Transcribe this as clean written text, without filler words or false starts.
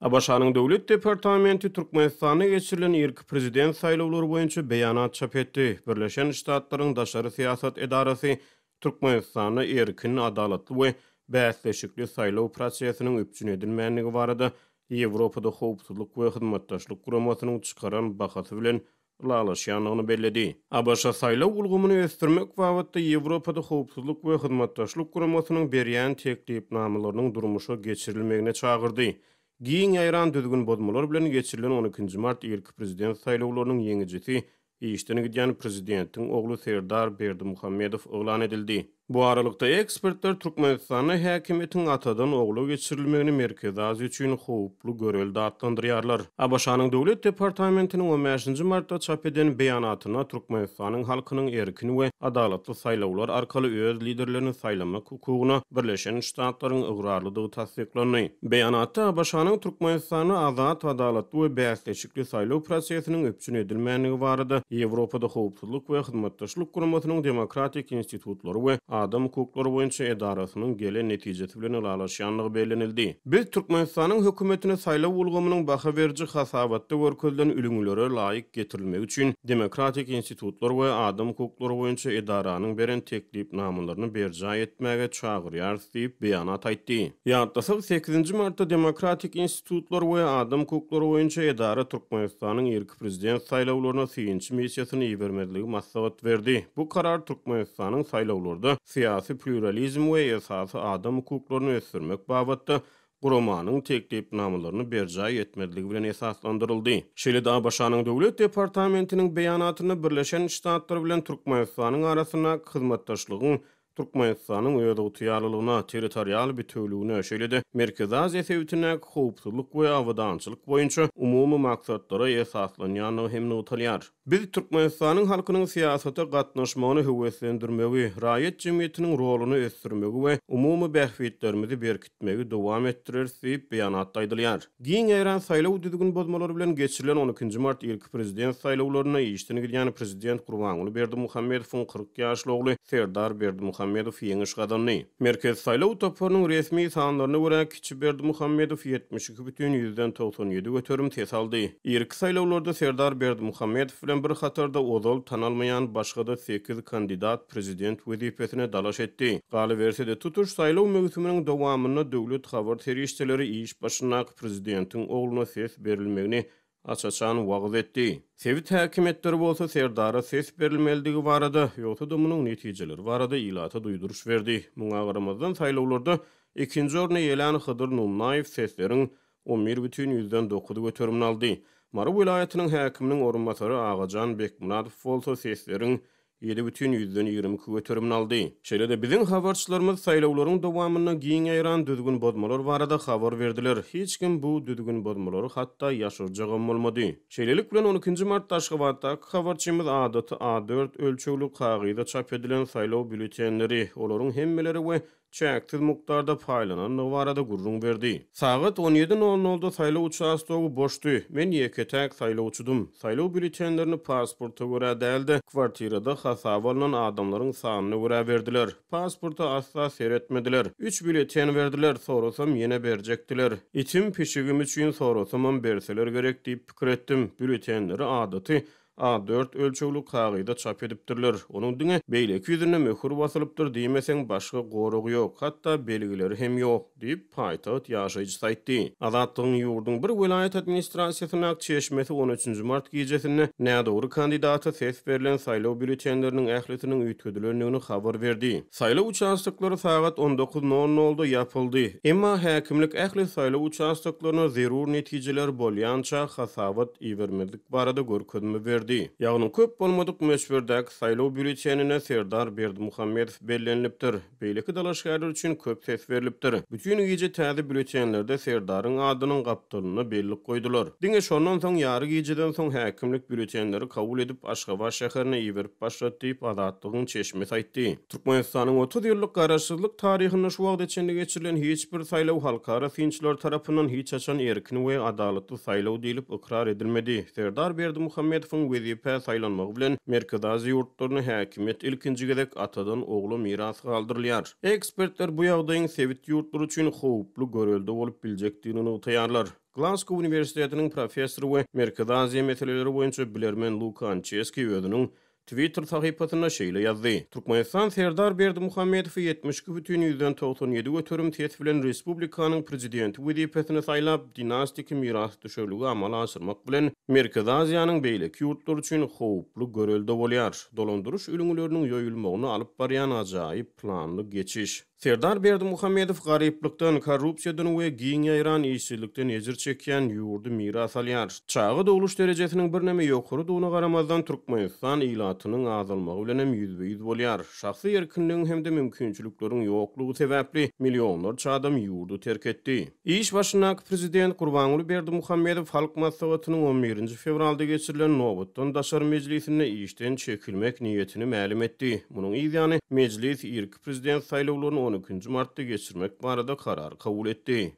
ABŞ-nyň Döwlet departamenti Türkmenistanda geçirilen irki prezident saýlawlary boýunça beýanat çap etdi. Birleşen Ştatlaryň daşary syýasat edarasy Türkmenistanda erkin, adalatly we bäsleşikli saýlaw prosesiniň üpjün edilmändigi barada Ýewropada Howpsuzlyk we Hyzmatdaşlyk Guramasynyň çykaran bahasy bilen ylalaşýandygyny belledi. ABŞ saýlaw ulgamyny ösdürmek babatda Ýewropada Howpsuzlyk we Hyzmatdaşlyk Guramasynyň berýän teklipnamalarynyň durmuşa geçirilmegine çagyrdy. Giň ýaýran düzgün bozmalar bilen geçirilen on ikinji mart irki prezident saýlawlarynyň ýeňijisi işden gidýän prezidentiň ogly Serdar Berdimuhamedow yglan edildi. Bu aralykda, ekspertler Türkmenistanda häkimiýetiň atadan ogla geçirilmegini Merkezi Aziýa üçin howply görelde atlandyrýarlar. ABŞ-nyň Döwlet departamentiniň on bäşinji martda çap eden beýanatynda Türkmenistanyň halkynyň erkin we adalatly saýlawlar arkaly öz liderlerini saýlamak hukugyna Birleşen Ştatlaryň ygrarlydygy tassyklandy. Beýanatda ABŞ-nyň Türkmenistanda azat, adalatly we bäsleşikli saýlaw prosesiniň üpjün edilmändigi barada Ýewropada Howpsuzlyk we Hyzmatdaşlyk Guramasynyň Demokratik institutlary we adam hukuklary boýunça edarasynyň gelen netijesi bilen ylalaşýandygy bellenildi. Biz Türkmenistanyň hökümetini saýlaw ulgamynyň baha beriji hasabatda görkezilen ülňülere laýyk getirilmegi üçin Demokratik institutlar we adam hukuklary boýunça edaranyň beren teklipnamalaryny berjaý etmäge çagyrýarys diýip, beýanat aýtdy. Ýatlasak, sekizinji martda Demokratik institutlar we adam hukuklary boýunça edara Türkmenistanyň irki prezident saýlawlaryna synçy missiýasyny ibermezligi maslahat berdi. Bu karar Türkmenistanyň saýlawlarda syýasy plýuralizm we esasy adam hukuklaryny ösdürmek babatda guramanyň teklipnamalaryny berjaý etmezligi bilen esaslandyryldy. Şeýle-de ABŞ-nyň Döwlet departamentiniň beýanatynda Birleşen Ştatlar bilen Türkmenistanyň arasyndaky hyzmatdaşlygyň Türkmenistanyň özygtyýarlylygyna, territorial bitewüligine, şeýle-de Merkezi Aziýa sebitindäki howpsuzlyk we abadançylyk boýunça umumy maksatlara esaslanýandygy hem nygtalýar. Biz Türkmenistanyň halkynyň syýasata gatnaşmagyny höweslendirmegi, raýat jemgyýetiniň roluny ösdürmegi we umumy bähbitlerimizi berkitmegi dowam etdireris diýip, beýanatda aýdylýar. Giň ýaýran saýlaw düzgün bozmalary bilen geçirilen on ikinji mart irki prezident saýlawlarynda işden gidýän prezident Gurbanguly Berdimuhamedowyň 40 ýaşly ogly Serdar Berdimuhamedow ýeňiş gazandy. Merkezi saýlaw toparynyň resmi sanlaryna görä, kiçi Berdimuhamedow 72 bütin 97% ses aldy. Irki saýlawlarda Serdar Berdimuhamedow bilen bir hatarda ozal tanalmaýan başga-da sekiz kandidat prezident wezipesine dalaş etdi. Galyberse-de, tutuş saýlaw möwsüminiň dowamynda döwlet habar serişdeleri iş başyndaky prezidentiň ogluna ses berilmegini aç-açan wagyz etdi. Sebit häkimiýetleri bolsa Serdara ses berilmelidigi barada, ýogsa-da munuň netijeleri barada ilata duýduryş berdi. Muňa garamazdan, saýlawlarda ikinji orny eýelän Hydyr Nunnaýew sesleriň 11,9 göterimini aldy. Mary welaýatynyň häkiminiň orunbasary Agajan Bekmyradow bolsa sesleriň 7,22 göterimini aldy. Şeýle-de, biziň habarçylarymyz saýlawlaryň dowamynda giň ýaýran düzgün bozmalar barada habar berdiler. Hiç kim bu düzgün bozmalary hatda ýaşyrjagam bolmady. Şeýlelik bilen, on ikinji martda Aşgabatdaky habarçymyz adaty A dört ölçegli kagyza çap edilen saýlaw býulletenleri, olaryň hemmeleri we çäksiz mukdarda paýlanandygy barada gürrüň berdi. Sagat on ýedi nol nolda saýlaw uçastogy boşdy. Men ýeke-täk saýlawçydym. Saýlaw býulletenlerini pasporta görä däl-de, kwartirada hasaba alnan adamlaryň sanyna görä berdiler. Pasporta asla seretmediler. Üç býulleten berdiler, sorasam ýene berjekdiler. Itim, pişigim üçin sorasamam berseler gerek diýip pikir etdim. Býulletenleri adaty A dört ölçegli kagyza çap edipdirler. Onuň diňe beýleki ýüzünde möhür basylypdyr diýmeseň, başga goragy ýok, hatda belgileri hem ýok, diýip, paýtagt ýaşaýjysy aýtdy. Azatlygyň ýurduň bir welaýat administrasiýasyndaky çeşmesi on üçünji mart gijesinde nädogry kandidata ses berlen saýlaw býulletenleriniň ählisiniň üýtgedilendigini habar berdi. Saýlaw uçastoklary sagat on dokuz nol nolda ýapyldy. Emma häkimlik ähli saýlaw uçastoklaryna zerur netijeler bolýança hasabat ibermezlik barada görkezme berdi. Ýagny köp bolmadyk möçberdäki saýlaw býulletenine Serdar Berdimuhamedow bellenilipdir. Beýleki dalaşgärler üçin köp ses berlipdir. Bütin gije täze býulletenlerde Serdaryň adynyň gapdalynda bellik goýdular. Diňe şondan soň ýary gijeden soň häkimlik býulletenleri kabul edip Aşgabat şäherine iberip başlady diýip, Azatlygyň çeşmesi aýtdy. Türkmenistanyň 30 ýyllyk garaşsyzlyk taryhynda şu wagta çenli geçirilen hiç bir saýlaw halkara synçylary tarapyndan hiç haçan erkin we adalatly saýlaw diýlip ykrar edilmedi. Serdar Berdimuhamedowyň wezipä saýlanmagy bilen Merkezi Aziýa ýurtlarynda häkimiýet ilkinji gezek atadan ogla miras galdyrylýar. Ekspertler bu ýagdaýyň sebit ýurtlary üçin howply görelde bolup biljekdigini nygtaýarlar. Glasgow uniwersitetiniň professory we Merkezi Aziýa meseleleri boýunça bilermen Luka Ançeski özüniň Twitter sahypasynda şeýle ýazdy, Türkmenistan Serdar Berdimuhamedowy 72,97% ses bilen respublikanyň prezidenti wezipesine saýlap, dinastiki mirasdüşerligi amala aşyrmak bilen, Merkezi Aziýanyň beýleki ýurtlary üçin howply görelde bolýar. Dolandyryş ülňüleriniň ýoýulmagyna alyp barýan ajaýyp planly geçiş. Serdar Berdimuhamedow garyplykdan, korrupsiýadan we giň ýaýran işsizlikden ejir çekýän ýurdy miras alýar. Çaga dogluş derejesiniň birneme ýokarydygyna garamazdan, Türkmenistan ilatynyň azalmagy bilenem ýüzbe-ýüz bolýar. Şahsy erkinligiň hem-de mümkinçilikleriň ýoklugy sebäpli millionlarça adam ýurdy terk etdi. Iş başyndaky prezident Gurbanguly Berdimuhamedow Halk Maslahatynyň on birinji fewralda geçirilen nobatdan daşary mejlisinde işden çekilmek niýetini mälim etdi. Munuň yz ýany, mejlis irki prezident saýlawlaryny on ikinji martda geçirmek barada karar kabul etdi.